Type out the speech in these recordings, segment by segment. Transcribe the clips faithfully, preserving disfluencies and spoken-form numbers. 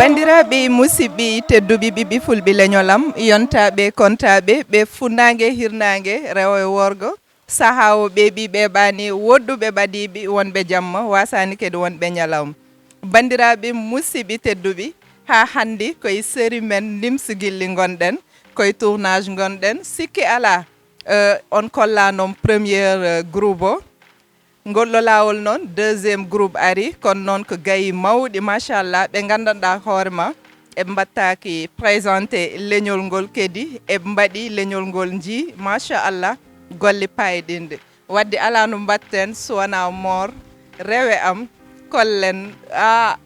Banndiraaɓe, musidɓe tedduɓe, ɓiɓɓe fulɓe leñol am, yontaaɓe, kontaaɓe, ɓe funnaange, hirnaange, rewo e worgo, sahaa o ɓeeɓi, ɓeeɓaani, woɗɗuɓe, ɓadiiɓe, wonɓe jamma, waasaani kadi wonɓe ñalawma. Banndiraaɓe, musidɓe tedduɓe, haa hannde koye série men Nimsi Gilli ngonɗen, koye tournage ngonɗen, sikke alaa, eh, on kollaanoom premier, eh, groupe o. Ngol ɗo laawol noon, deuxième groupe ari, kono noon ko gayi mawɗi, machallah, ɓe nganndanɗaa hoore ma, eɓe mbattaaki présenté leñol ngol kadi, eɓe mbaɗi leñol ngol njii, machallah, golle paayɗinɗe. Wadde alaa no mbatten so wonaa moor, rewe am, kollen, a,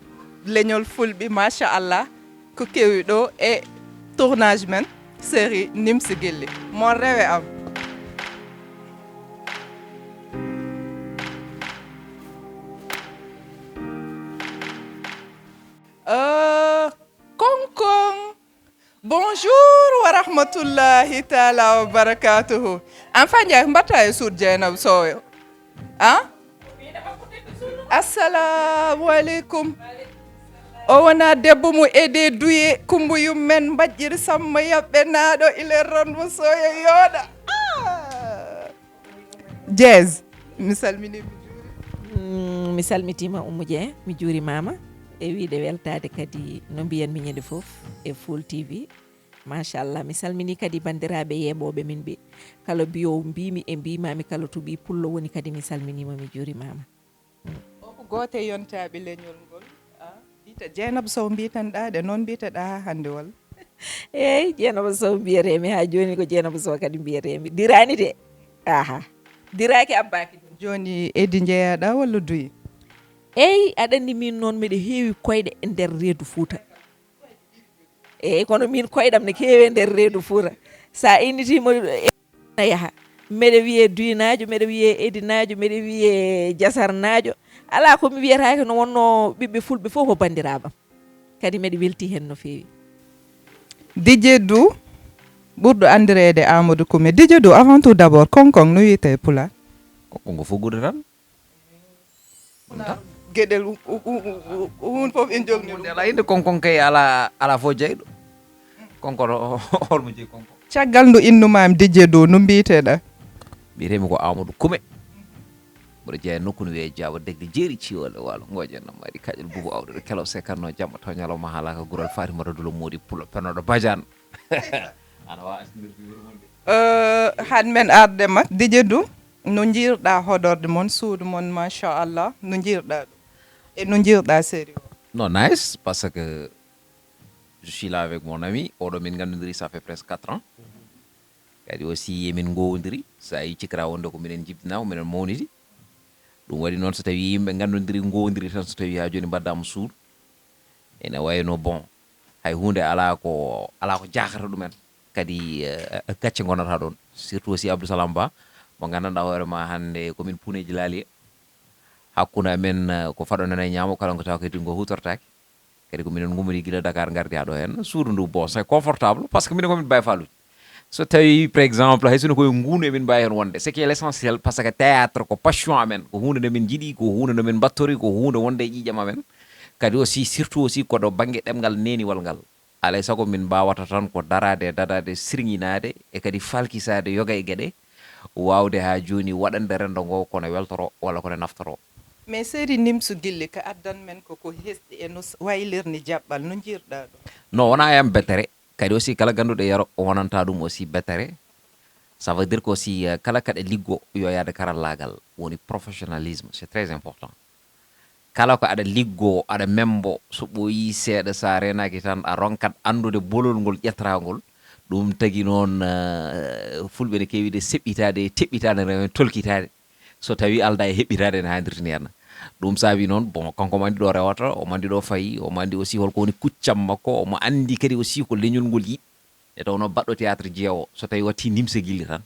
leñol fulɓe, machallah, ko kewi ɗo e tournage men, série Nimsi Gilli. Moor rewe am. Euh, Konkon. Bonjour wa rahmatullahi taala wa barakatuhu. An fa Njaay mbatta e suudu Jeynaba Sow o. A? Assalamu aleykum. O wona debbo mo Ede Duye, Kumba Yummen, Mbaƴƴiri Samma Yaɓɓe, naaɗo Iler Ron mo Soyo Yooɗa. Ah! Jeez, mi salmini, mi juuri. Mm, mi salmitima, Oumou Dieng, mi juurimaama. E wiide weltaade kadi, no mbiyanmi ñande fof, e Full T V. Machallah, mi salmini kadi banndiraaɓe yeeɓooɓe min ɓe. Kala mbiyo mbimi e mbimami kala to ɓi pullo woni kadi, mi salminiima, mi juurimaama. O ko gooto e yontaaɓe leñol ngol. A, mbiyta Jeynaba Sow, mbiytanɗaa ɗe, noon mbiytaɗaa haa hannde walla? Eey, Jeynaba Sow mbiyetee-mi, haa jooni ko Jeynaba Sow kadi mbiyetee-mi. Diraani de. Aha. Diraaki, abbaaki de. Jooni Edi njeyaɗaa walla Duye? Eey, aɗa anndi miin noon miɗo heewi koyɗe e nder reedu Fuuta. Eey, kono miin koyɗam ne keewi e nder reedu Fuuta. So a innitiima, e, na yaha. Mbeɗa wiyee Duynaajo, mbeɗa wiyee Edinaajo, mbeɗa wiyee Jasarnaajo. Alaa ko mi wiyataake, no wonnoo ɓiɓɓe fulɓe fof ko banndiraaɓe am. Kadi mbeɗa weltii heen no feewi. Didier Dou, ɓurɗo anndireede Amadou Koumé. Didier Dou, avant tout d'abord, konkon no wiyetee e Pulaar? Konkon ko fuggude tan. Geɗel u-, u-, u-, u-, u-, un fof en jogni ɗum. Nde alaa innde konkon kay alaa, alaa fof jeyɗo. Konkon o-, o-, holmo jeyi konkon? Caggal nde innumaami Didier Dou, no mbiyeteɗaa? Mbiyetee-mi ko Amadou Koumé. Mboɗo jeyaa e nokku no wiyee Jaaba Degde, jeeri ciwal e waalo. Ngooƴe no mari kaƴel bubu awɗo ɗo kelo sekanno jamma taw ñalawma haalaaka gural Fatimata Dulo Moodi Pulo penooɗo Badiane. Ana waawi asnirde wuro mon de. Euh, han men arde ma, Didier Dou, no njiirɗaa hodorde mon, suudu mon, machallah, no njiirɗaa ɗum? E no njiirɗaa série o? Non, nice, parce que je suis là avec mon ami, oɗo min nganndondiri, ça fait presque quatre ans. Kadi aussi emin ngowondiri, so a yii cikra wonde ko minen jibdinaa, ko minen mawnidi. Ɗum waɗi noon, so tawii yimɓe nganndondiri, ngowondiri tan, so tawii haa jooni mbaddaama suudu, ene wayno, bon, hay huunde alaa ko, alaa ko jaakata ɗumen. Kadi, eh, gacce ngonata ɗoon. Surtout aussi Abdou Salam Ba, mo nganndanɗaa hoore ma hannde ko min puuneeji laali e hakkunde amen, eh, ko faɗo nana e ñaamo, kala ko tawa kadi ngo huutortaake. Kadi ko minen ngummori gila Dakar, ngardi haa ɗo heen. Suudu ndu, bon, c'est confortable, parce que minen ko min Baye Falluuji. So tawii, par exemple, hay sinno ko e nguundu emin mbaawi heen wonde, ce qui est l'essentiel, parce que théâtre ko passion amen, ko huunde nde min njiɗi, ko huunde nde min mbattori, ko huunde wonde e ƴiiƴam amen. Kadi aussi, surtout aussi, ko ɗo bannge ɗemngal neeniwal ngal. Alaa e sago min mbaawata tan ko daraade e dadaade, sirŋinaade e kadi falkisaade yoga e geɗe, waawde haa jooni waɗande renndo ngo ko ne weltoro walla ko ne naftoro. Mais série Nimsu Gilli ka addan men ko ko hesɗi e no s-, waylirni jaɓɓal, no njiirɗaa ɗum? Non, wonaa e am bettere, kadi aussi kala gannduɗo yero o wonanta ɗum aussi bettere. Ça veut dire que aussi, euh, kala kaɗa liggo yo yaade karallaagal, woni professionnalisme, c'est très important. Kala ko aɗa liggo, aɗa membo, so ɓooyii seeɗa, so a reenaaki tan, a ronkat anndude bolol ngol ƴettataa ngol. Ɗum tagi noon, eh, fulɓe ne keewi de seɓɓitaade, teɓɓitaade, rewen tolkitaade. So tawii aldaa e heɓɓitaade, ene haandirti ni adna. Ɗum saabi noon, bon, kanko omo anndi ɗo rewata, omo anndi ɗo fayi, omo anndi aussi holko woni kuccam makko, omo anndi kadi aussi ko leñol ngol yiɗi. Nde tawnoo baɗɗo théâtre jeewo, so tawii wattii Nimse Gilli tan,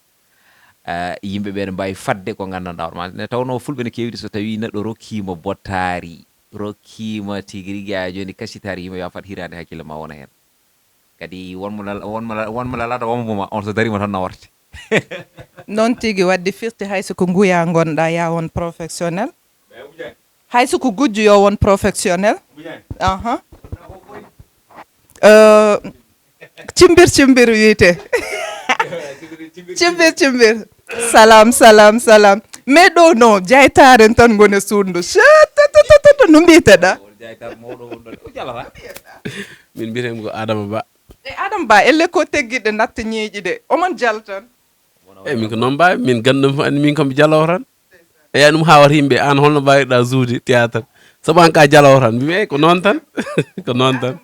eh, yimɓe ɓe ne mbaawi fadde ko nganndanɗaa hoore ma. Nde tawnoo fulɓe ne keewdi, so tawii neɗɗo rokkiima bottaari, rokkiima tigi rigi, haa jooni kasitaari, yimɓe yo a fad hiraande hakkille ma wona heen. Kadi won mo lal-, won mo la-, won mo lalaata, won mo mbuma, on so dariima tan na warte. Noon tigi, wadde firti hay so ko nguya ngonɗaa, ya won professionnel. Hay so ko gujjo yo won professionnel. Aha. Eh, cimbir cimbir wiyte. Cimbir cimbir. Salam, salam, salam. Mais ɗo no jaytaren tan ngone suundo. Shatatatatata, no mbiyteɗa? Min mbiyetemi ko Adama Ba. E Adam Ba, elle ko teggiɗe natta ñeeƴi de. Omon jal tan. E min ko noon mbawi, min gandum fof andi, min kam jalowo tan. E yani ɗum hawata yimɓe, an holno mbawirɗa jouer théâtre? Sabu an ka jalowo tan, mbimi, "Ey, ko noon tan." Ko noon tan.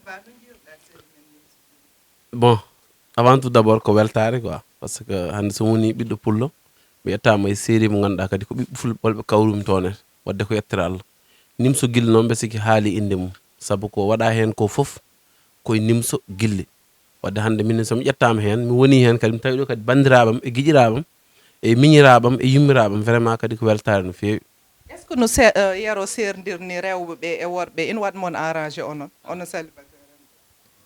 Bon, avant tout d'abord ko weltare quoi, parce que hande so woni ɓiɗɗo pullo, mi yettama e série mo ganduɗa kadi ko ɓiɓɓe fulɓe ɓolɓe kawrumi toon en, wadde ko yettere Allah. Nimso Gilli noon mbe siki haali inde mum, sabu ko waɗa hen ko foof koye Nimso Gilli. Wadde hande minen somi ƴettama hen, mi woni hen kadi, mi tawi ɗo kadi bandiraɓam e giƴiraɓam e miñiraɓam e yummiraɓam, vraiment kadi ko weltare no fewi. Est-ce que no se- eh, yero serdirni rewɓe ɓe e worɓe, ina waɗ mon arrangé onon, onon célibataire?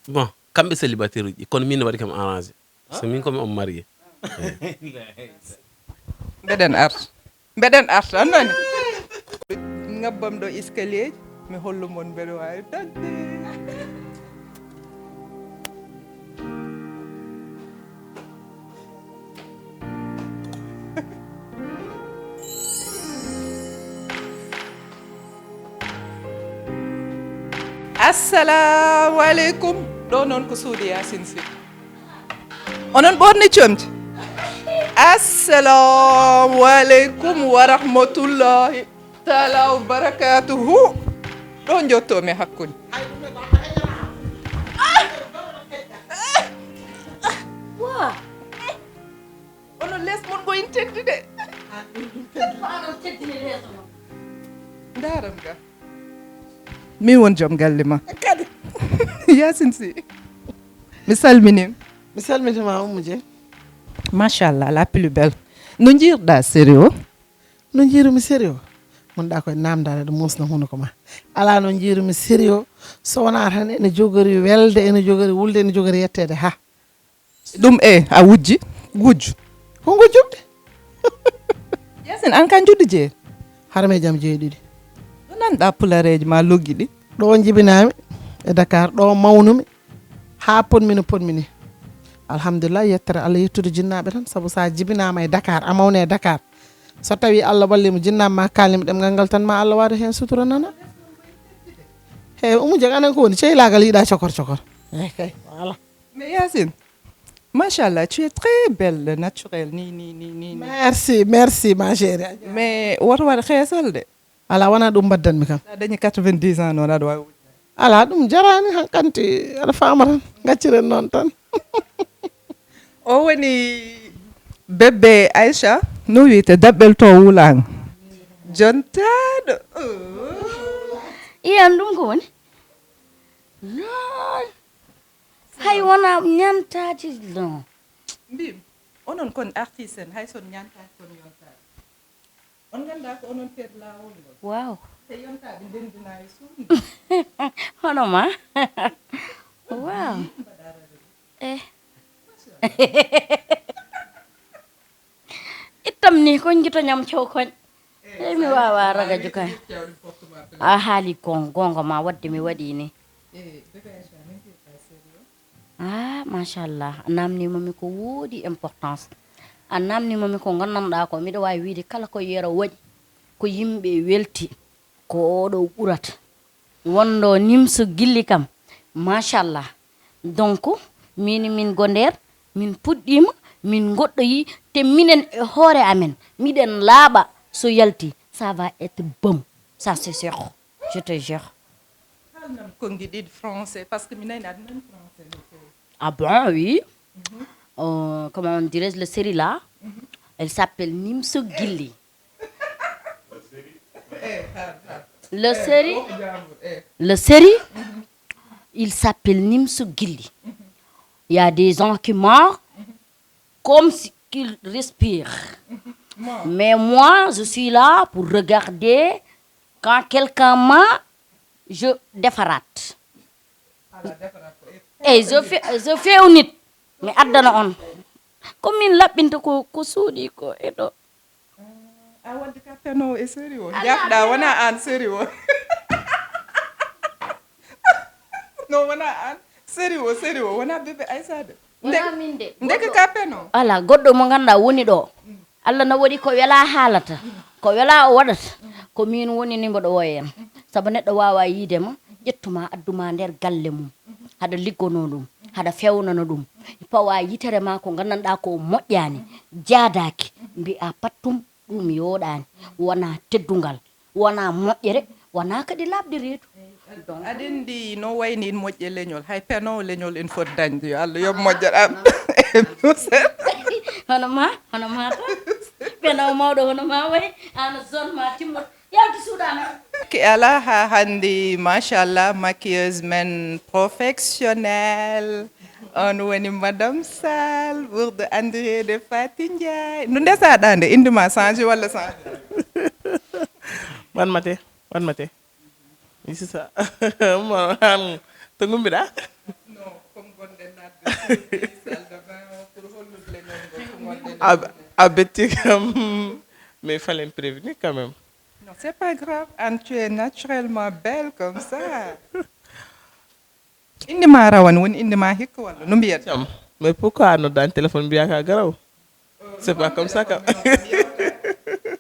Bon, kamɓe célibataire uji, kono min ne waɗi kam arrangé, so min komi on marié. Mbeɗen arta, mbeɗen arta, nani? Ngabbam ɗo escalier ji, mi hollo mon mbeɗa wawi tagde. Assalamu aleykum. Ɗo noon ko suudu Yasin Si. Onon ɓorni comci? Assalamu aleykum wa rahmatullahi taala wa barakatuhu. Ɗo jottomi hakkunde. Wa Onon les mon ko in teddi de. Ko aɗon teddini leeso mon. Ndaram ga. Min won joom galle ma. Kadi. Yasin Si. Mi salminim. Mi salmitima Oumou Dieng. Machallah, la plus belle. No jiirɗa série o? No jiirumi série o? Gonɗa koye namdal aɗa musna hunuko ma. Ala no jiirumi série o, so wona tan ene jogori welde, ene jogori wulde, ene jogori yettede ha. Ɗum e a wujji gujjo. Ko gujjum de? Yasin, an ka juddu jeeri? Harme jam jeeɗiɗi. Ɗo nanɗa pulareeji ma loggi ɗi? Ɗo jibinami e Dakar, ɗo mawnumi ha ponmi no ponmi ni. Alhamdulillah, yettere Allah, yettude jinnaɓe tan, saabu sa jibinama e Dakar, a mawne e Dakar, so tawi Allah wallima, jinnaɓe ma kalima ɗemgal ngal tan, ma Allah waɗa hen sutura nana. He Oumou Dieng, anan ko woni ceylagal yiɗa cokor cokor. Eyi kay, voilà. Mais Yacine, machallah, tu es très belle naturelle ni ni ni ni. Merci, merci ma chérie. Mais woto waɗ xeesal de. Ala, wona ɗum mbaddanmi kam. Sa dañi quatre-vingt-dix ans noon aɗa wawi. Ala, ɗum jarani hankanti, aɗa fama tan, gacciren noon tan. O woni bébé Aïcha, no wiyte daɓɓel to wulanga. Jontaɗo. Iyan ɗum ko woni? Hay wona ñantaji no. Mbim, onon kon artiste en, hay son ñantaki kon yontaɓe. On ganda ko onon feet lawol ngol. Waaw. Te yontaɓe ndendina e suudu. Hono ma. Waaw. Eh. Ittam ni ko jito ñam cew koñ. Ey mi wawa ragajo kay. A haali gon gonga ma wadde mi waɗi ni. Ah, machallah, a namnima mi ko woodi importance. A namnima mi ko gandanɗa ko, miɗo wawi wiide kala ko yero waɗi ko yimɓe welti, ko oɗo ɓurata. Wondo nimso gilli kam, machallah. Donc min min go nder, min puɗɗima, min goɗɗoyi, te minen e hoore amen miɗen laaɓa. So yalti, ça va être bon, ça c'est sûr. Je te jure. Haalnam konngi ɗiɗi français, parce que mi nani aɗa nani français no feewi. Ah bon, oui. Euh, comment on dirait, le série là, elle s'appelle Nimso Gilli. Le série, le série, il s'appelle Nimso Gilli. Il y a des gens qui meurent comme si qu'ils respirent. Mais moi, je suis là pour regarder quand quelqu'un meurt, je défarate. Eyyi, so fe- so fewnit mi addana on. Ko min laɓɓinta ko ko suuɗi ko e ɗo. A wadde ka fenowo e série o. Jahɗa wona an série o. No wona an. Sérieux, sérieux, wonaa bébé Aïssa de. Wonaa min de. Ndeke ka peno. Ala goɗɗo mo ngannduɗaa woni ɗo. Allah na waɗi ko welaa haalata, ko welaa o waɗata. Ko min woni ni mboɗo wooya en. Sabu neɗɗo waawaa yiide ma, ƴettu ma, addu ma nder galle mum. Haɗa liggonoo ɗum, haɗa fewnano ɗum. Pawa yitere ma ko nganndanɗaa ko moƴƴaani, jaadaaki. Mbi'a pattum ɗum yooɗaani. Wonaa teddungal, wonaa moƴƴere, wonaa kadi laaɓde reedu. Donc, Aɗa anndi no wayni in moƴƴe leñol, hay peno leñol in foti dañde, yo Allah yoɓ moƴƴere am. Hono ma, hono ma tan. Peno mawɗo hono ma way, an zone ma timmoto. Yaltu suuɗa men. Ki ala ha hannde, machallah, maquilleuse men professionnel. On woni Madame Sall, ɓurɗo anndireede Faty Ndiaye. No ndesaɗa nde, innde ma changé walla changé? Wanmate, wanmate. Isisa. Mo han to ngumbiɗa? Non, comme gonɗen naatde salle de bain pour hollude leñol ngol ko gonɗen. A, a betti kam. Mais fallait me prévenir quand même. Non, c'est pas grave. Anne, tu es naturellement belle comme ça. Innde ma rawane, woni innde ma hikka walla no mbiyata? Cam. Mais pourquoi a noddaani téléphone mbiya ka garaw? C'est pas comme ça kam.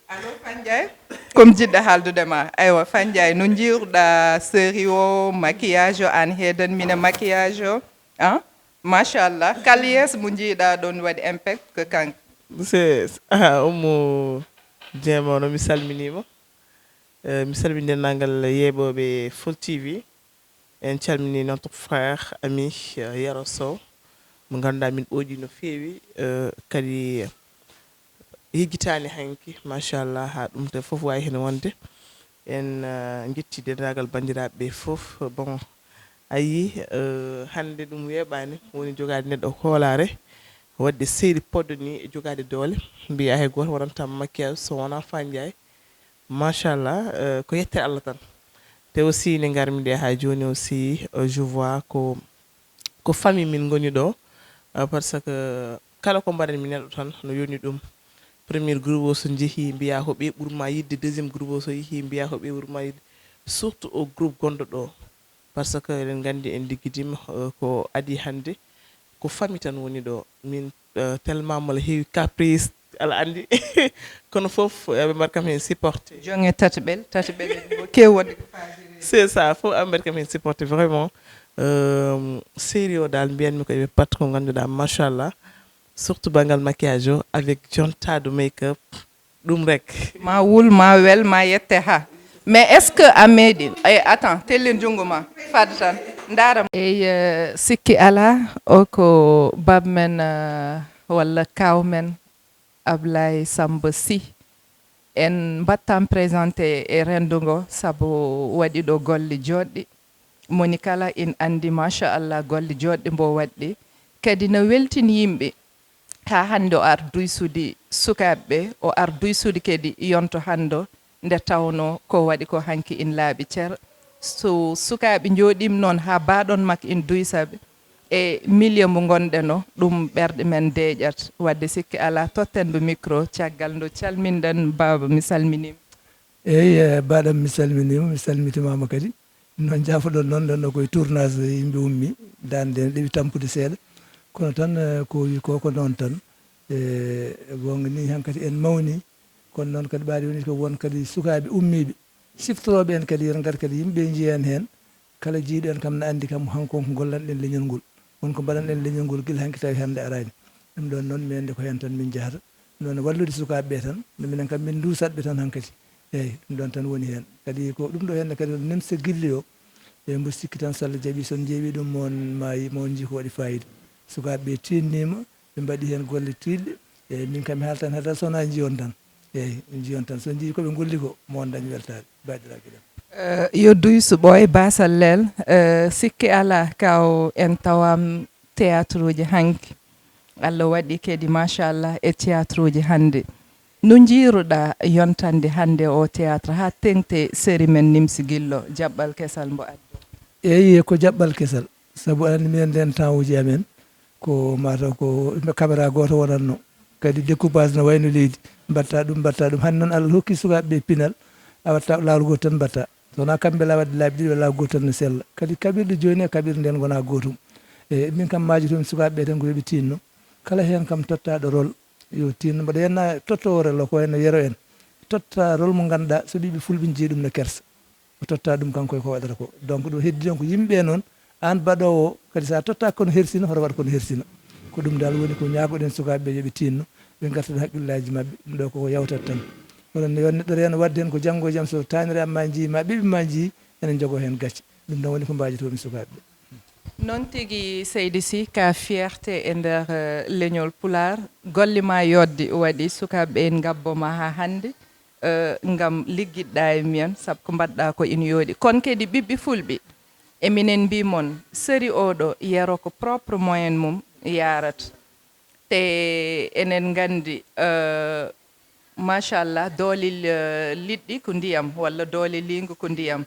Allo, Fandiaye? Comme jiɗɗa haaldude ma. Aywa, Fandiaye, no njiiruɗa série o, maquillage o, an heedan mine maquillage o? Hein? Machallah. Kal yeeso mo njiiɗa ɗon waɗi impact ko kanko? C'est ah, Oumou Dieng Maono, mi salminiima. Eh, mi salmini denndaangal yeeɓooɓe Full T V. En calmini notre frère, ami, eh, Yero Sow, mo ngannduɗaa min ɓooƴi no feewi, eh, kadi yejjitaani hanki, machallah, haa ɗum te fof waawi heen wonde. En, eh, njetti denndaangal banndiraaɓe ɓe fof. Bon, a yii, eh, hannde ɗum weeɓaani, woni jogaade neɗɗo hoolaare, waɗde seydi poddo ni e jogaade doole. Mbiyaa hay gooto waɗanta maquillage so wonaa Fandiaye. Machallah, eh, ko yettere Allah tan. Te aussi nde ngarmi nde haa jooni aussi, eh, je vois ko, ko famille min ngoni ɗo, eh, par ce que kala ko mbaɗanmi neɗɗo tan no yoni ɗum. Premier groupe o so njehi mbiya ko ɓe ɓurma yidde, deuxième groupe o so yehi mbiya ko ɓe ɓurma yidde, surtout o groupe gonɗo ɗo. Par ce que eɗen nganndi en liggidima, eh, ko adii hannde ko famille tan woni ɗo. Min, eh, tellement mbola heewi caprice, ala anndi. Kono fof, eh, ɓe mbaɗ kam heen supporté. Joŋe tataɓel, tataɓel ko kew wonde ko faajiri. C'est ça, fof ɓe mbaɗ kam heen supporté vraiment. Euh, série o dal mbiyanmi ko ɓe pat ko ngannduɗaa, machallah. Surtout banngal maquillage o avec John Tado Makeup. Ɗum rek. Ma wul, ma wel, ma yette ha. Mais est-ce que a meeɗi? Eh, attends, tellin junngo ma. Fad tan. Ndaara ma. Eyi, eh, sikki alaa, o ko baab men, eh, walla kaaw men, Ablaye Samba Sy. En mbattam présenté e renndo ngo, sabu waɗi ɗo golle jooɗɗi. Moni kala ina anndi, machallah, golle jooɗɗe mbo waɗɗi. Kadi no weltin yimɓe. Haa hannde o ar duysude sukaaɓe ɓe, o ar duysude kadi yonto hannde o, nde tawnoo ko waɗi ko hanki ina laaɓi cer. So sukaaɓe njooɗiima noon haa baaɗon makko ina duysa ɓe, e milieu mbo ngonɗen o, ɗum ɓerɗe men deeƴat. Waɗde sikki alaa, totten mbo micro, caggal nde calminɗen baaba, mi salminiima. Eyi, eh, baɗam mi salminiima, mi salmitimaama kadi. Noon jaafoɗon noon, ɗon ɗo koye tournage yimɓe ummi, dande ne ɗeɓi tampude seeɗa. Kono tan, eh, ko wi ko, ko noon tan. E goonga ni, hankadi en mawni, kono noon kadi ɓaade woni ko won kadi sukaaɓe ummiiɓe, siftorooɓe en kadi, yen ngar kadi yimɓe njiya en heen. Kala jiiɗo en kam na anndi kam, hanko ko gollanɗen leñol ngol. Won ko mbaɗanɗen leñol ngol gila hanki tawi hannde araani. Ɗum ɗon noon, minen nde ko heen tan min njahata. Noon wallude sukaaɓe ɓe tan, no minen kam min nduusat ɓe tan hankadi. Eeyi, ɗum ɗon tan woni heen. Kadi ko ɗum ɗo heen kadi on nimsa gilli o. Eeyi, mboɗo sikki tan so Allah jaɓii, so on njeeɓii ɗum, mo on maayi, mo on njii ko waɗi faayiida. Sukaaɓe ɓe tiinniima, ɓe mbaɗi heen golle tiiɗɗe. Eeyi, min kam mi haaltan haydara so wonaa njiyon tan. Eeyi, njiyon tan. So njii ko ɓe ngolli ko, mo on dañ weltaare. Baɗiraaɓe ɗam. Eh, yo duysu ɓooy baasal leel. Eh, sikki alaa, kaw en tawam théâtre uji hanki. Allah waɗi kadi, machallah, e théâtre uji hannde. No njiiruɗaa yontande hannde o théâtre haa teŋti série men Nimsi Gillo, jaɓɓal kesal mbo addi? Eeyi, ko jaɓɓal kesal. Sabu aɗa anndi minen ndeen temps uji amen, ko mataw ko caméra gooto wonatno. Kadi découpage no wayno leydi. Mbatta ɗum, mbatta ɗum. Hannde noon Allah hokki sukaaɓe ɓe pinal, a watta ko laawol gooto tan mbatta. So wonaa kamɓe la waɗde laabi ɗiɗi walla gooto tan no sella. Kadi kaɓirɗe jooni e kaɓirɗe ndeen ngonaa gootum. E min kam, maajotoomi sukaaɓe ɓe tan ko yo ɓe tiinno. Kala heen kam tottaaɗo rôle, yo tiinno. Mbaɗa yenna tottoowo rôle o, ko wayno Yero en. Totta rôle mo ngannduɗaa, so ɓiɓɓe fulɓe njii ɗum no kersa. O totta ɗum kanko e ko waɗata ko. Donc, ɗum heddi ɗon ko yimɓe noon, aan baɗoowo kadi, so a tottaaki kono hersino, hoto waɗ kono hersino. Ko ɗum dal woni ko ñaagoɗen sukaaɓe ɓe, yo ɓe tiinno, ɓe ngartata hakkillaaji maɓɓe. Ɗum ɗo koko yawtat tan. Onon ne, yo neɗɗo reeno waɗde heen ko janngo e jam, so taaniraama ma njii, ma ɓiɓɓe ma njii, ene njogoo heen gacce. Ɗum ɗon woni ko mbaajotoomi sukaaɓe ɓe. Noon tigi, seydi Sy, ka fierté e nder, eh, leñol Pulaar. Golle ma yooɗde waɗi sukaaɓe ɓe ngabbo ma haa hannde, eh, ngam liggiɗɗa e mumen, sabu ko mbaɗɗa ko ina yooɗi. Kono kadi ɓiɓɓe fulɓe, e minen mbi mon, série oɗo Yero ko propre moyen mum yaarata. Te enen nganndi, eh, machallah, doole, eh, liɗɗi ko ndiyam, walla doole liingu ko ndiyam.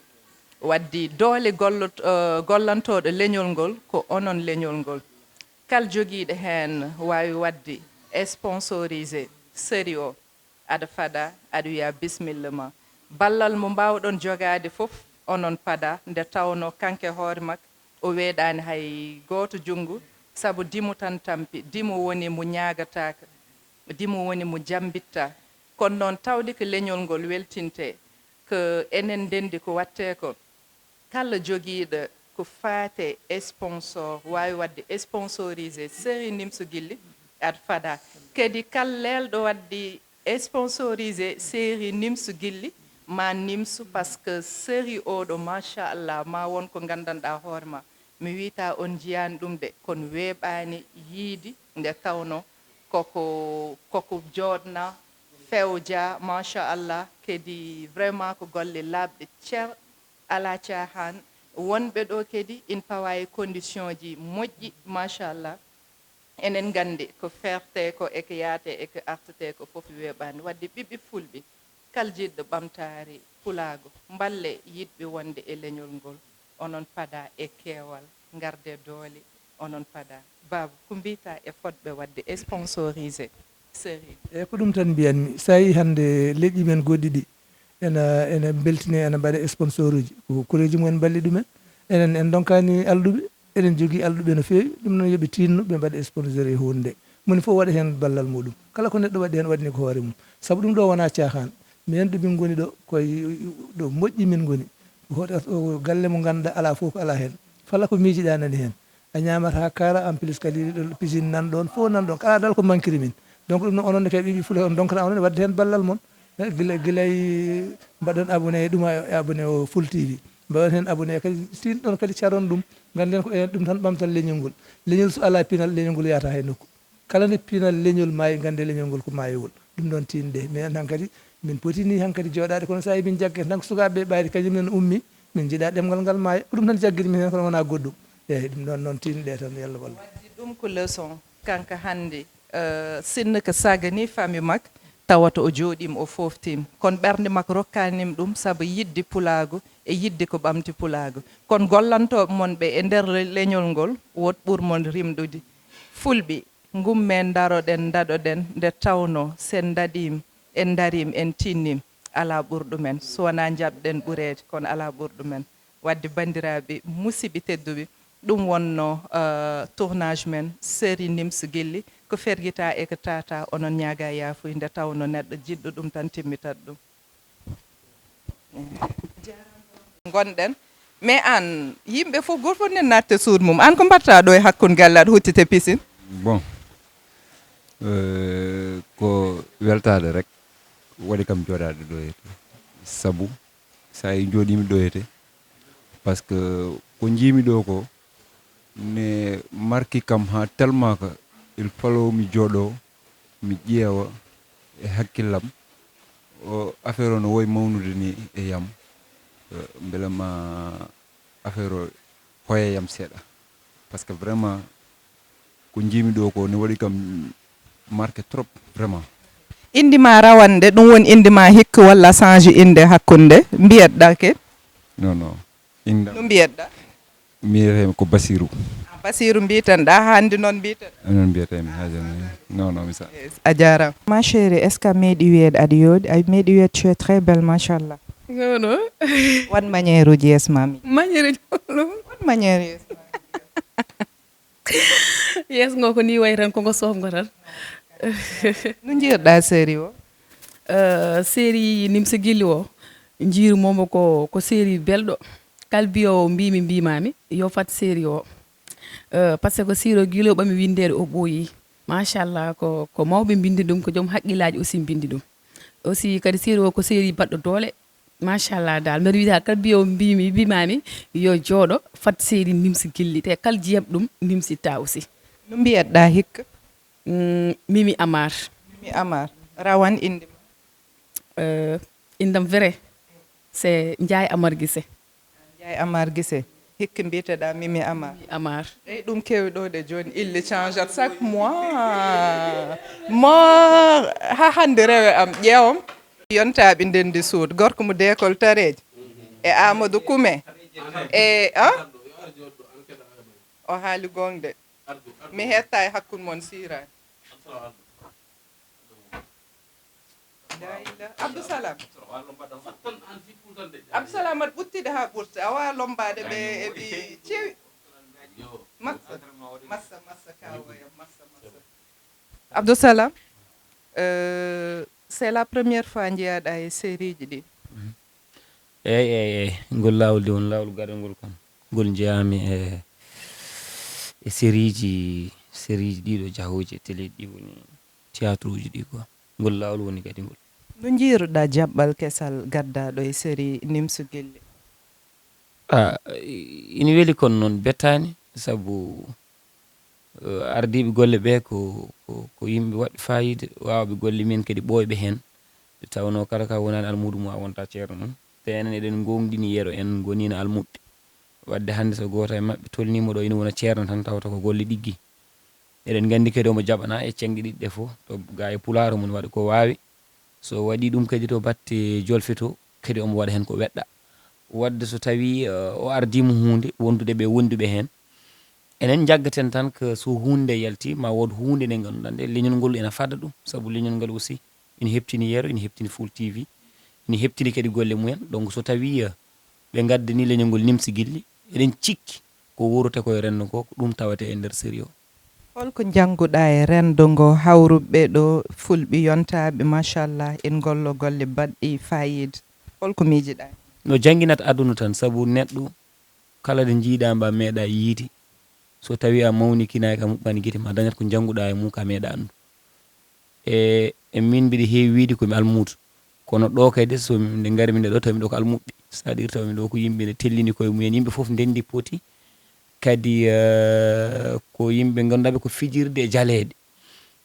Waddi doole gollot-, eh, gollantooɗo leñol ngol ko onon leñol ngol. Kal jogiiɗo heen waawi waɗde sponsorisé série o, aɗa faɗa, aɗa wiya bismilla ma. Ballal mo mbaawɗon jogaade fof, onon pada, nde tawnoo kanko e hoore makko, o weeɗaani hay gooto junngo, sabu dimo tan tampi, dimo woni mo ñaagataaka, dimo woni mo jammbittaa. Kono noon, tawde ko leñol ngol weltintee, ko enen ndenndi ko waɗtee ko, kala jogiiɗo ko faate sponsor, waawi waɗde sponsorisé série Nimsu Gilli, aɗa faɗa. Kadi kala leelɗo waɗde sponsorisé série Nimsu Gilli, ma Nimsu, par ce que série oɗo, machallah, ma won ko nganndanɗaa hoore ma. Mi wiyta on njiyaani ɗum de, kono weeɓaani yiyde nde tawnoo koko, koko jooɗna, fewja, machallah, kadi vraiment ko golle laaɓɗe cer, alaa caahaan. Wonɓe ɗo kadi ina pawa e condition ji moƴƴi, machallah. Enen nganndi ko feertee ko e ko yaatee e ko artetee ko fof weeɓaani. Wadde ɓiɓɓe fulɓe, kal jiɗɗo ɓamtaare pulaagu, mballe yiɗɓe wonde e leñol ngol, onon pada e keewal, ngarde doole, onon pada. Baaba, ko mbiyta e fotɓe waɗde sponsorisé série? Eyi, ko ɗum tan mbiyanmi. So a yii hannde leƴƴi men goɗɗi ɗi, ena, ena mbeltine, ena mbaɗa sponsoruuji. Ko koreeji mum en mballi ɗumen. Enen, en ndonkaani alɗuɓe. Eɗen njogii alɗuɓe no feewi. Ɗum noon, yo ɓe tiinno, ɓe mbaɗa sponsor e huunde nde. Moni fof waɗa heen ballal muɗum. Kala ko neɗɗo waɗi heen, waɗani ko hoore mum. Sabu ɗum ɗo wonaa caahaan. Minen ɗo min ngoni ɗo, koye ɗo moƴƴi min ngoni. Hoto, o galle mo ngannduɗaa alaa fof ko alaa heen. Fala ko miijiɗaa nani heen. A ñaamata haa kaara, en plus kadi ɗo piscine nan ɗoon, fof nan ɗoon. Kala dal ko mankiri min. Donc ɗum noon, onon ne kay ɓiɓɓe Fuuta, on ndonkata onon waɗde heen ballal mon. Eh, gila, gila e mbaɗon abonné e ɗum, e abonné o Full T V. Mbaɗon heen abonné kadi, tinɗon kadi caron ɗum. Ngannden ko enen ɗum tan ɓamtal leñol ngol. Leñol so alaa pinal, leñol ngol yahata hay nokku. Kala nde pinal leñol maayi, ngannden leñol ngol ko maayowol. Ɗum ɗoon tiinde. Minen hankadi, min poti ni hankadi jooɗaade, kono so a yii min jaggete tan ko sukaaɓe ɓe ɓayri, kañum en ummi, min njiɗa ɗemngal ngal maaya. Ko ɗum tan jaggiri min heen, kono wonaa goɗɗum. Eeyi, ɗum ɗoon noon tiinde tan, yo Allah wallu. Waddi ɗum ko leçon, kanko hannde, eh, sinno ko sagani famille makko, tawata o jooɗiima, o fooftiima. Kono ɓernde makko rokkaani mo ɗum, sabu yiɗde pulaagu e yiɗde ko ɓamti pulaagu. Kono gollantooɓe mon ɓe e nder le-, leñol ngol, woto ɓur mon rimɗude. Fulɓe, ngummen, ndaroɗen, ndaɗoɗen, nde tawnoo, so en ndaɗiima, en ndariima, en tiinniima, alaa ɓurɗo men, so wonaa njaɓɗen ɓureede, kono alaa ɓurɗo men. Wadde, banndiraaɓe, musidɓe tedduɓe, ɗum wonnoo, eh, tournage men, série Nimsu Gilli, ko fergita e ko tata, onon ñaaga yaafuya, nde tawnoo neɗɗo jiɗɗo ɗum tan timmitata ɗum. Ngonɗen. Mais aan, yimɓe fof, gooto fof ne natta suudu mum. Aan, ko mbaɗta ɗo e hakkunde galle, aɗa huccita piscine? Bon, eh, ko weltaade rek waɗi kam jooɗaade ɗo e to. Sabu, so a yii njooɗiimi ɗo e to, parce que ko njiimi ɗo ko, ne marki kam haa tellement que il fallait mi jooɗo, mi ƴeewa e hakkillam. O affaire o no woy mawnude ni e yam, eh, mbele ma affaire o hoya yam seeɗa. Parce que vraiment, ko njiimi ɗo ko ne waɗi kam marqué trop, vraiment. Innde ma rawane de, ɗum woni innde ma hikka, walla change innde hakkunde? Mbiyetɗa ke? Non, non. Innde No mbiyetɗa? Mbiyetee ko Basiru. A, Basiru mbiytenɗa, hannde noon mbiyten. Non, mbiyetee mi haajani. Non, non, mi sa. A jaaraama. Ma chérie, est-ce que a meeɗi wiyeede aɗa yooɗi? A meeɗi wiyeede tu es très belle, machallah. Non, non. Wan manière uji yeeso ma mi. Manière uji. Wan manière yeeso ma. Yeeso ngo ko ni wayi tan, ko ngo soofngo tan. No njiyirɗa série o? Série Nimsi Gilli o, njiiru momo ko ko série belɗo. Kal biyowo mbimi mbimami yo fat série o. Par ce que siro gilo ɓami windeede o ɓooyi. Machallah, ko ko mawɓe mbindi ɗum, ko joom haqqillaji aussi mbindi ɗum. Aussi kadi série o ko série baɗɗo doole. Machallah dal, mbeɗa wiya kal biyowo mbimi mbimami yo jooɗo fat série Nimsi Gilli, te kal jiyam ɗum nimsitta aussi. No mbiyatɗa hikka? Mm, Mimi Amar. Mimi Amar. Rawane inde ma? Indam vrai c'est Ndiaye Amar Gise. Ndiaye Amar Gise. Hikka mbiyeteɗa Mimi Amar? Amar. Eyi, ɗum kewi ɗo de, joni il change chaque mois. Mo ha hande rewe am ƴeewam. Yontaɓe ndendi suud, gorko mo décoltareji e Amadou Koume e a o haali gonga de. Mi hetta e hakkunde mon sirani. Abdou Salam. Abdou Salam aɗa ɓuttide ha ɓurti, awa lombade ɓe e ɓi cewi. Massa massa massa kawoyam massa massa. Abdou Salam, c'est la première fois njiyaɗa e série ji ɗi? Eyyi eyyi eyyi, ngol lawol de won lawol gadangol kam. Ngol jeeyami e e sérieji sérieji ɗiɗo jahooji e télé ɗi woni théâtre uji ɗi quoi. Ngol lawol woni kadi ngol. No jiiruɗa jaɓɓal kesal gaddaɗo e série Nimsu Gilli? Ah, ina weli kono noon bettaani sabu ardiiɓe golle ɓe ko ko ko yimɓe waɗɓe fayida, waawɓe golle mum en kadi ɓooyɓe heen. Nde tawnoo kala ka wonaani almuudo mum a wontaa ceerno mum. Te enen eɗen ngoongɗini yeru en ngoniino almuɓɓe. Waɗde hannde so gooto e maɓɓe tolniima ɗo ina wona ceerno tan tawata ko golle ɗiggi. Eɗen nganndi kadi omo jaɓanaa e ceŋɗe ɗiɗi ɗe fof to gaa e pulaar omo waɗa ko waawi. So waɗii ɗum kadi to batte jolfe to kadi omo waɗa heen ko weɗɗa. Waɗde so tawii o ardiima huunde wondude ɓe wonduɓe heen, enen njaggaten tan ko so huunde nde yaltii ma wood huunde nde ngannduɗaa nde leñol ngol ina fada ɗum, sabu leñol ngal aussi ina heptini yeru, ina heptini Full TV, ina heptini kadi golle mumen. Donc so tawii ɓe ngaddanii leñol ngol Nimsi Gilli, eɗen cikki ko wuurata ko e renndo ngo ko ɗum tawata e nder série o. Holko njannguɗaa e renndo ngo hawruɓe ɗo fulɓe yontaaɓe machallah ina ngollo golle baɗɗi faayiida? Holko miijiɗaa? No jannginata aduna tan sabu neɗɗo kala nde njiiɗaa mba meeɗaa yiide so tawii a mawnikinaaki a muɓɓaani gite ma dañat ko njannguɗaa e mum ka meeɗaa anndu. E e min mbiɗa heewi wiide ko mi almuudo. Kono ɗo kadi so nde ngarmi nde ɗo taw miɗo ko almuɓɓe, c'est-à-dire taw miɗo ko yimɓe ne tellini koye mumen, yimɓe fof ndendi poti kadi ko yimɓe ngannduɗaa ɓe ko fijirde e jaleeɗe.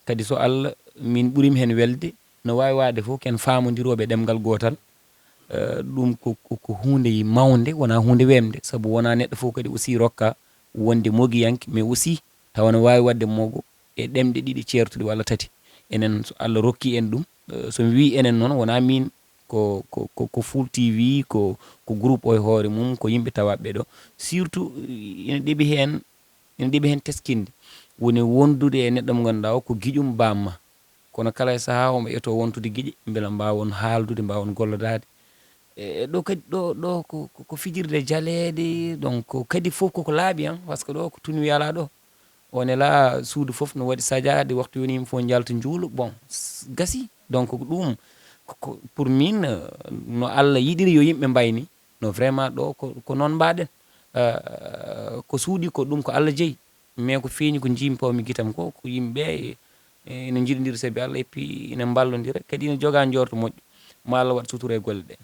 Kadi so Allah min ɓurimi heen welde, no waawi waade fof ken faamondirooɓe ɗemngal gootal. Ɗum ko ko huunde mawnde, wonaa huunde weemde, sabu wonaa neɗɗo fof kadi aussi rokka wonde mogiyanke, mais aussi tawa no waawi waɗde mogo e ɗemɗe ɗiɗi ceertuɗe walla tati. Enen so Allah rokki en ɗum, so mi wii enen noon wonaa miin, ko ko ko Full TV, ko ko groupe o e hoore mum, ko yimɓe tawaaɓe ɗo, surtout ina ɗeɓi heen ina ɗeɓi heen teskinde, woni wondude e neɗɗo mo ngannduɗaa o ko giƴum bamma, kono kala e sahaa omo etoo wontude giƴe mbela mbaawon haaldude, mbaawon gollodaade. E ɗo kadi ɗo ɗo ko ko fijirde jaleeɗe, donc kadi fof koko laaɓi en, parce que ɗo ko tun wiyalaa ɗo. On est là, suudu fof no waɗi sajaade, waktu yoni yimɓe fof njalta njuulo, bon, gasi. Donc ko ɗum pour min, no Allah yiɗiri yo yimɓe mbayni, no vraiment ɗo ko noon mbaɗen. Ko suuɗi ko ɗum ko Allah jeyi, mais ko feeñi ko njiimi pawmi gitam ko ko yimɓe ene njiɗondira sabi Allah, et puis ene mballondira kadi ene joga njorto moƴƴo. Ma Allah waɗ sutura e golle ɗe.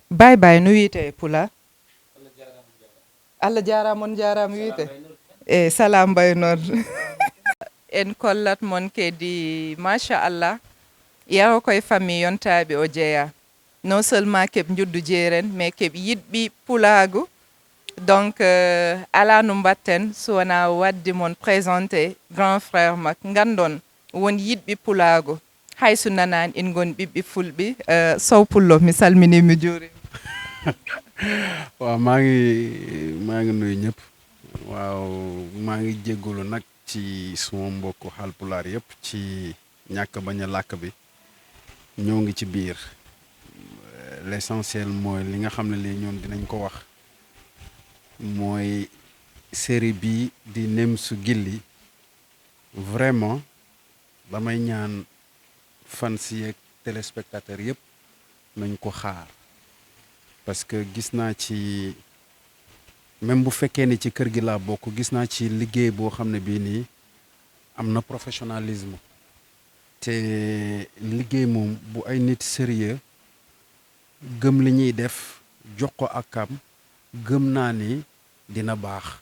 Bye bye no wiyete e pulaar? Allah jaaraama, on jaaraama wiyde. E salam mbaynor. En kollat mon kadi machallah, yaro koye famille yontaaɓe o jeeya. Non seulement keɓ njuddu jeeren mais keɓ yiɗɓi pulaagu. Donc alaa no mbatten so wonaa waɗde mon présenté grand frère mak nganndon won yiɗɓi pulaagu. Hay so nanaani en ngon ɓiɓɓe fulɓe. Sow pullo mi salmini mi juuri. Waaw, maa ngi maa ngi nuyu ñëpp. Waaw, maa ngi jéggalu nag ci suma mbokku Haalpulaar yëpp ci ñàkk bañ a làkk bi. Ñoo ngi ci biir. L'essentiel mooy li nga xam ne lii ñun dinañ ko wax mooy Série bi di Nemsu Gilli, vraiment damay ñaan fans yeeg téléspectateur yëpp nañ ko xaar, parce que gis naa ci, même bu fekkee ni ci kër gi laa bokk, gis naa ci liggéey boo xam ne bii nii am na professionnalisme. Te liggéey moom, bu ay nit sérieux gëm li ñuy def, jox ko ak am, gëm naa ni dina baax.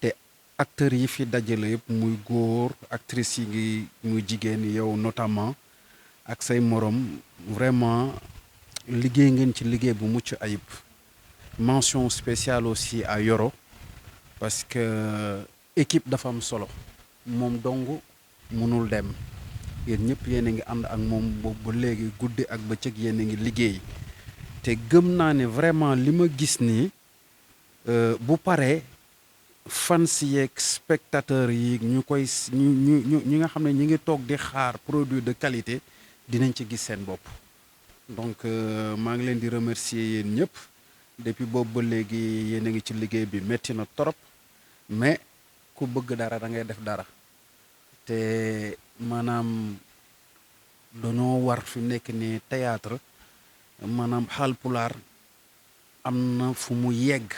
Te acteurs yi fi dajale yëpp, muy góor, actrices yi ngi, muy jigéen, yow notamment, ak say morom, vraiment liggéey ngeen ci liggéey bu mucc ayib. Mention spéciale aussi à Yoro, parce que équipe dafa am solo. Moom dong mënul dem. Yéen ñëpp yéen a ngi ànd ak moom boobu ba léegi, guddi ak bëccëg yéen a ngi liggéey. Te gëm naa ne vraiment li ma gis nii, euh, bu paree, fans yeeg spectateurs yi ñu koy s-, ñu ñu ñu ñi nga xam ne ñi ngi toog di xaar produit de qualité, dinañ ci gis seen bopp. Donc, euh, maa ngi leen di remercier yéen ñëpp. Depuis boobu ba léegi yéen a ngi ci liggéey bi, métti na trop, mais ku bëgg dara da ngay def dara. Te maanaam dañoo war fi mu nekk ni théâtre, maanaam Haalpulaar am na fu mu yegg.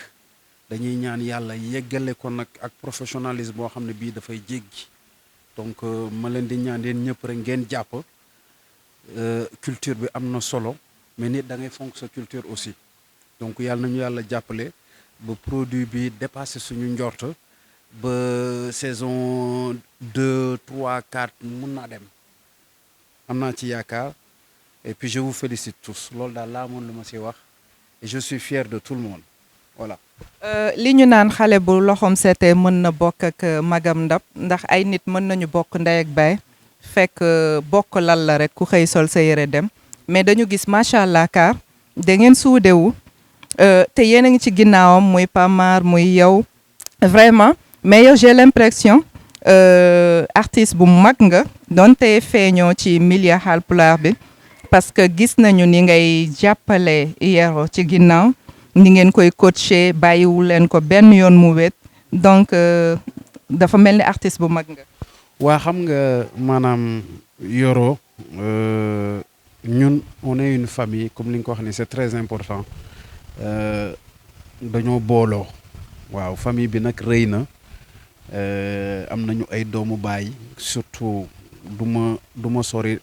Dañuy ñaan Yàlla yeggale ko nag ak professionnalisme boo xam ne bii dafay jéggi. Donc, euh, ma leen di ñaan yéen ñëpp rek ngeen jàpp. Euh, culture bi am na solo, mais nit da ngay fonk sa culture aussi. Donc, yàlla nañu Yàlla jàppale ba produit bi dépassé suñu njort, ba saison deux, trois, quatre mun naa dem. Am naa ci yaakaar. Et puis, je vous félicite tous. Loolu daal laa amoon lu ma si wax. Et je suis fier de tout le monde. Voilà. Euh, li ñu naan xale bu loxoom setee mën na bokk ak, euh, magam ndab, ndax ay nit mën nañu bokk ndey ak baay, fekk, euh, bokk lal la rek, ku xëy sol sa yére dem. Mais dañu gis, macha allah, Kaar, da ngeen suudewu, euh, te yéen a ngi ci ginnaawam, muy Pamar, muy yow, vraiment. Mais yow, j'ai l'impression, euh, artiste bu mag nga, donte feeñoo ci milieu Haalpulaar bi, parce que gis nañu ni ngay jàppale Yoro ci ginnaaw, ni ngeen koy coacher, bàyyiwu leen ko benn yoon mu wet. Donc, euh, dafa mel ni artiste bu mag nga. Waa, xam nga, maanaam, Yoro, euh, ñun, on est une famille, comme li nga ko wax ni, c'est très important. Euh, dañoo booloo. Waaw, famille bi nag rëy na. Euh, am nañu ay doomu baay, surtout du ma du ma sori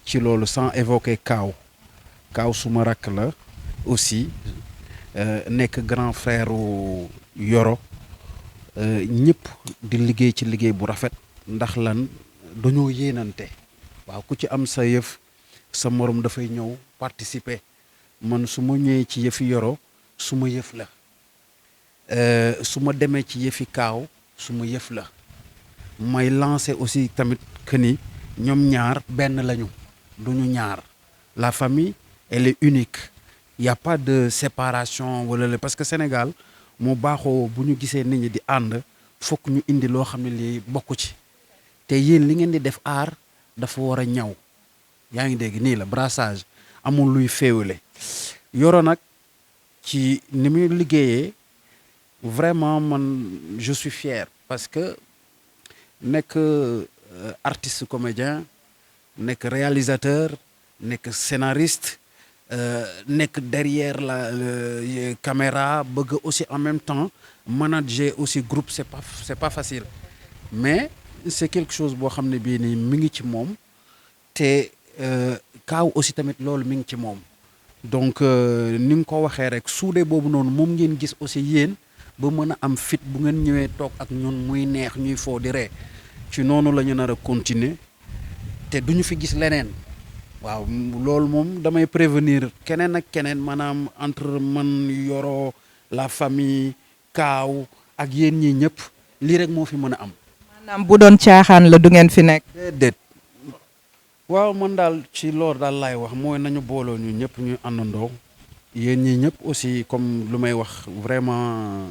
ci loolu sans évoquer Kaaw. Kaaw suma rakk la aussi, euh, nekk grand frère u Yoro. Euh, ñëpp di liggéey ci liggéey bu rafet. Ndax lan? Dañoo yéenante. Waaw, ku ci am sa yëf, sa morom dafay ñëw participer. Man, su ma ñëwee ci yëfi Yoro, suma yëf la. Euh, su ma demee ci yëfi Kaaw, suma yëf la. May lancer aussi tamit que ni ñoom ñaar benn lañu, duñu ñaar. La famille, elle est unique. Il y a pas de séparation wala le, parce que Sénégal moo baaxoo, bu ñu gisee nit ñi di ànd, fokk ñu indi loo xam ne lii bokku ci. Te yéen, li ngeen di def, aar dafa war a ñaw. Yaa ngi dégg, nii la, brassage, amul luy féewale. Yoro nag, ci ni muy liggéeyee, vraiment, man, je suis fier, parce que nekk, euh, artiste comédien, nekk réalisateur, nekk scénariste, euh, nekk derrière la, euh, caméra, bëgg aussi en même temps manager aussi groupe, c'est pas, c'est pas facile. Mais c'est quelque chose boo xam ne bii nii mi ngi ci moom. Te, euh, Kaaw aussi tamit, loolu mi ngi ci moom. Donc, euh, ni nga ko waxee rek, suude boobu noonu, moom ngeen gis aussi yéen, ba mën a am fit bu ngeen ñëwee toog ak ñun, muy neex, ñuy foo di ree. Ci noonu la ñu nar a continuer, te duñu fi gis leneen. Waaw, m-, loolu moom, damay prévenir keneen ak keneen, maanaam, entre man, Yoro, la famille, Kaaw, ak yéen ñi ñëpp, lii rek moo fi mën a am. Maanaam, bu doon caaxaan la, du ngeen fi nekk. Déedéet. Waaw, man daal, ci loolu daal laay wax, mooy nañu booloo ñu ñëpp, ñuy àndandoo. Yéen ñi ñëpp aussi, comme lu may wax, vraiment,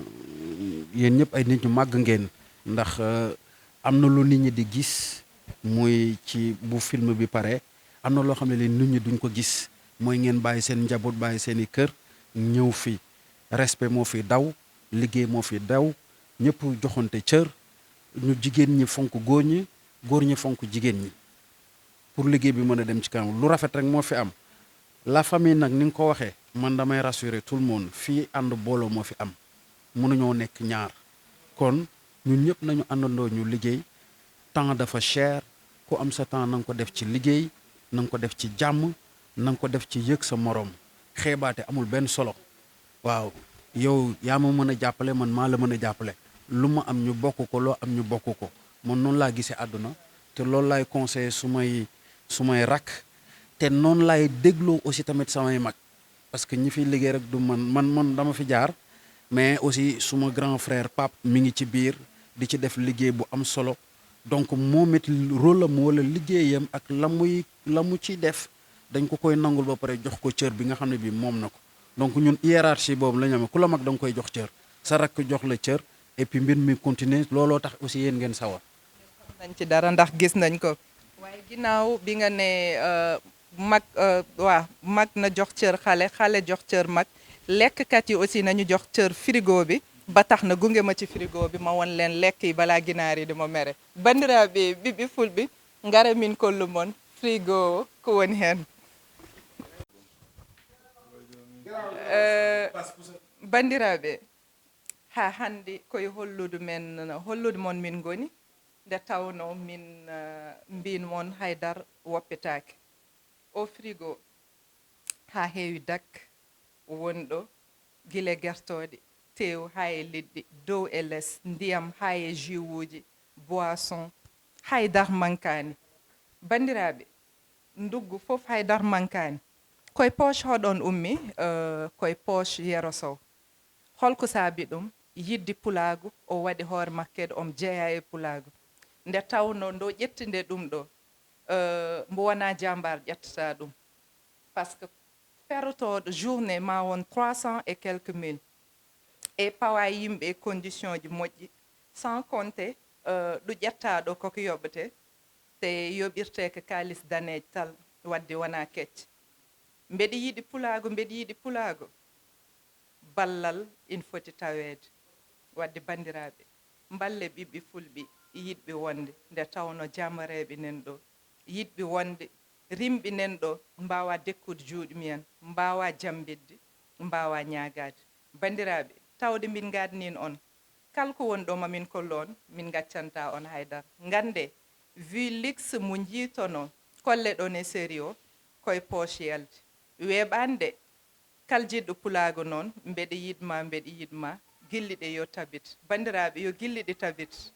yéen ñëpp ay nit ñu màgg ngeen, ndax, euh, am na lu nit ñi di gis, muy ci bu film bi pare, am na loo xam ne li nit ñi duñ ko gis, mooy ngeen bàyyi seen njaboot, bàyyi seeni kër, ñëw fi. Respect moo fi daw, liggéey moo fi daw, Ñëpp joxante cër, ñu jigéen ñi fonk góor ñi, góor ñi fonk jigéen ñi, pour liggéey bi mën a dem ci kanam. Lu rafet rek moo fi am. La famille nag, ni nga ko waxee, man damay rassurer tout le monde, fii ànd booloo moo fi am, mënuñoo nekk ñaar. Kon ñun ñëpp nañu àndandoo ñu liggéey. Temps dafa cher, ku am sa temps na nga ko def ci liggéey, na nga ko def ci jàmm, na nga ko def ci yëg sa moroom. Xeebaate amul benn solo. Waaw, yow yaa ma mën a jàppale, man maa la mën a jàppale. Lu ma am ñu bokk ko, loo am ñu bokk ko. Man noonu laa gisee àdduna, te loolu laay conseiller su may, su may rakk, te noonu laay dégloo aussi tamit samay mag, parce que ñi fiy liggéey rek du man, man, man dama fi jaar, mais aussi suma grand frère Pape mi ngi ci biir di ci def liggéey bu am solo. Donc moom it, rôle am wala liggéeyam ak la muy, la mu ciy def, dañ ko koy nangul ba pare jox ko cër bi nga xam ne bii moom na ko. Donc ñun, hiérarchie boobu la ñu amee, ku la mag da nga koy jox cër, sa rakk jox la cër, et puis mbir mi continuer. Looloo tax aussi yéen ngeen sawar. Nañ ci dara ndax gis nañ ko. Waaye ginnaaw bi nga ne, euh, mag, euh, waa mag na jox cër xale, xale jox cër mag, lekkkat yi aussi nañu jox cër frigo bi. Ba tax na, gunge ma ci frigo bi, ma won leen lekk yi balaa ginaar yi di ma mere. Banndiraaɓe ɓiɓɓe fulɓe, ngara min kollu mon frigo o ko woni heen. Euh, banndiraaɓe, haa hannde koye hollude men, hollude mon min ngoni, nde tawnoo min, eh, mbiin mon haydara woppetaake. O frigo haa heewi dak, wonɗo gila e gertooɗe, teew haa e liɗɗi, dow e les, ndiyam haa e jus uji, boisson, haydara mankaani. Banndiraaɓe, nduggu fof haydara mankaani. Koye poche hoɗon ummi? Eh, koye poche Yero Sow. Holko saabi ɗum? Yiɗde pulaagu, o waɗi hoore makko kadi omo jeyaa e pulaagu. Nde tawnoo nde o ƴetti nde ɗum ɗo, eh, mbo wonaa jaambaar ƴettata ɗum. Parce que ferotooɗo journée ma won trois cents et quelques mille. E pawa yimɓe e condition ji moƴƴi, sans compter, eh, ɗo ƴettaa ɗo koko yoɓete, te yoɓirtee ko kaalis daneejo tal, waɗde wonaa kecce. Mbeɗa yiɗi pulaagu, mbeɗa yiɗi pulaagu. Ballal ina foti taweede. Waɗde banndiraaɓe, mballee ɓiɓɓe fulɓe yiɗɓe wonde, nde tawnoo jaamareeɓe nan ɗo, yiɗɓe wonde, rimɓe nan ɗo, mbaawaa dekkude juuɗe mumen, mbaawaa jammbitde, mbaawaa ñaagaade. Banndiraaɓe, tawde min ngaadniino on, kala ko woni ɗo ma min kollu on, min ngaccantaa on haydara. Nganndee, vu luxe mo njiytonoo, kolle ɗon e série o, koye poche yalti. Weeɓaani de. Kala jiɗɗo pulaagu noon, mbeɗa yiɗ ma, mbeɗa yiɗ ma, gilli ɗe yo tabit. Banndiraaɓe, yo gilli ɗi tabit.